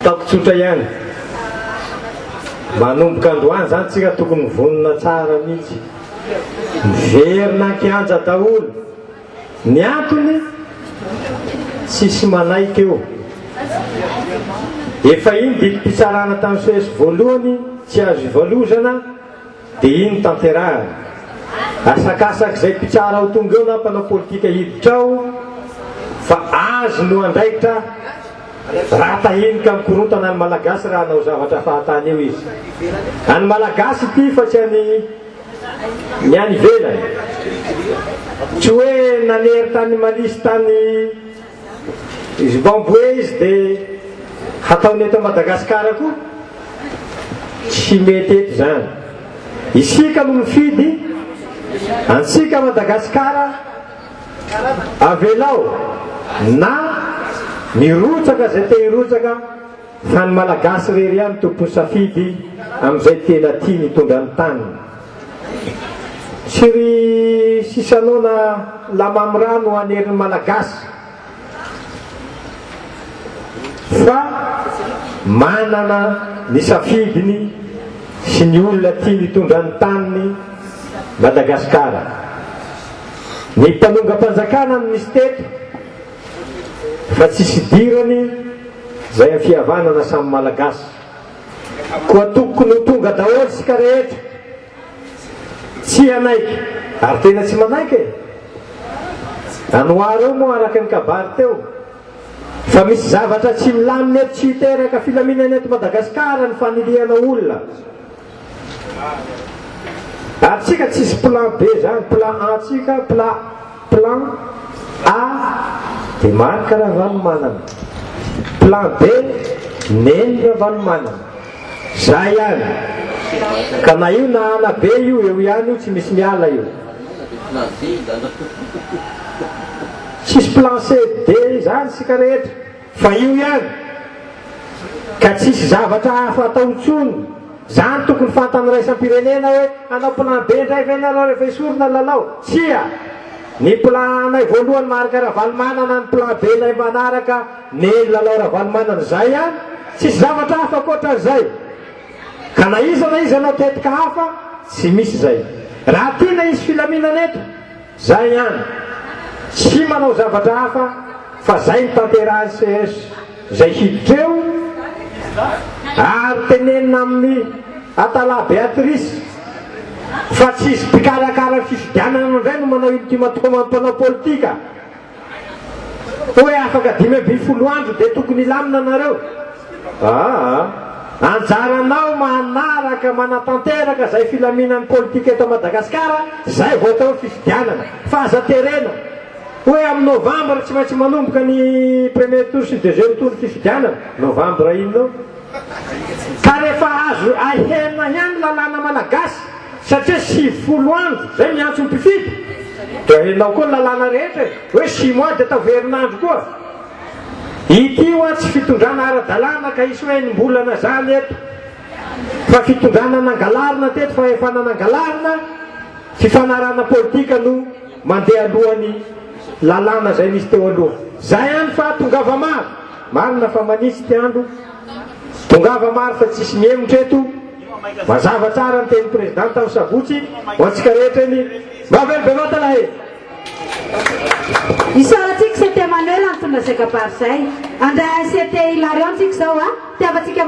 Ataoko tsotra ihany. Manomboka androany izany tsika tokony mivonona tsara mihitsy. Miverina an-kianja daholo. Ny antony tsisy manaiky eo. Efa iny didim-pitsarana tamin'ny Suez voalohany tsy azo ivalozana dia iny tanterahana. Asakasak'izay mpitsara ho tonga eo na mpanao politika hiditra ao fa azy no andraikitra raha tahiny ka mikorontana ny Malagasy raha hanao zavatra fahatany eo izy. An'ny Malagasy ity fa tsy an'ny ny any ivelany. Tsy hoe nanery tany Mali sy tany Zimbabwe izy dia hataony eto Madagasikara koa? Tsy mety eto izany. Isika no mifidy antsika Madagasikara avelao na mirotsaka izay te hirotsaka fa ny Malagasy irery ihany tompon'ny safidy amin'izay tena tiany hitondra ny taniny. Tsy ry Sisanona Lamamra no hanery ny Malagasy fa manana ny safidiny sy ny olona tiany hitondra ny taniny Madagasikara. Ny mpanongam-panjakana no nisy teto fa tsisy idirany izay amin'ny fihavanana samy Malagasy. Koa tokony ho tonga daholo isika rehetra. Tsy hanaiky, ary tena tsy manaiky e! Anwar eo moa araka ny kabary teo fa misy zavatra tsy milamina eto tsy hiteraka filaminana eto Madagasikara ny fanilihana olona. Ary tsika tsisy plan B zany, plan A tsika, plan plan A de Marc Ravalomanana, plan B Neny Ravalomanana. Zay ihany. Ka na io na A na B io eo ihany io tsy misy miala io. Tsisy plan C, D zany isika rehetra fa io ihany. Ka tsisy zavatra hafa atao intsony. Zany tokony fantan'ny iraisam-pirenena hoe hanao plan B indray ve nareo rehefa esorina Lalao? Tsia! Ny plan A-nay voalohany Marc Ravalomanana, ny plan B-nay manaraka Neny Lalao Ravalomanana. Zay ihany. Tsisy zavatra hafa ankoatran'izay. Ka na iza na iza hanao tetika hafa, tsy misy izay. Raha tiana hisy filaminana eto, Zay ihany. Tsy manao zavatra hafa fa zay ny tanterahan'ny ces zay hiditra eo ary tenenina amin'ny Atala Beatrice fa tsy izy mpikarakara ny fifidianana indray no manao ultimatum amin'ny mpanao politika. Hoe afaka 15 andro dia tokony hilamina nareo? Aa. Anjaranao manaraka manatanteraka izay filaminan'ny politika eto Madagasikara izay vao atao ny fifidianana. Fa aza terena hoe amin'ny novembre tsy maintsy manomboka ny premier tour sy deuxième tour ny fifidianana. Novembre inona eo? Ka rehefa azo ahena ihany lalàna malagasy satria 90 andro zay miantso ny mpifidy dia ahenao koa ny lalàna rehetra e! Hoe six mois dia ataovy herinandro koa. Ity hoa tsy fitondrana ara-dalàna ka hisy hoe enim-bolana zany eto fa fitondrana nangalarina teto fahefana nangalarina, fifanarahana politika no mandeha alohan'ny lalàna zay nisy teo aloha. Zay ihany fa tongava maro. Marina fa manitsy ty andro. Tongava maro fa tsisy mihemotra eto. Mazava tsara ny tenin'ny président tamin'ny sabotsy ho antsika rehetra eny. Mavelo bevata lahy e! Isaorantsika CT Manuel nitondra izay kabary izay. Handray an'i CT Hilarion tsika izao a. Tiavantsika.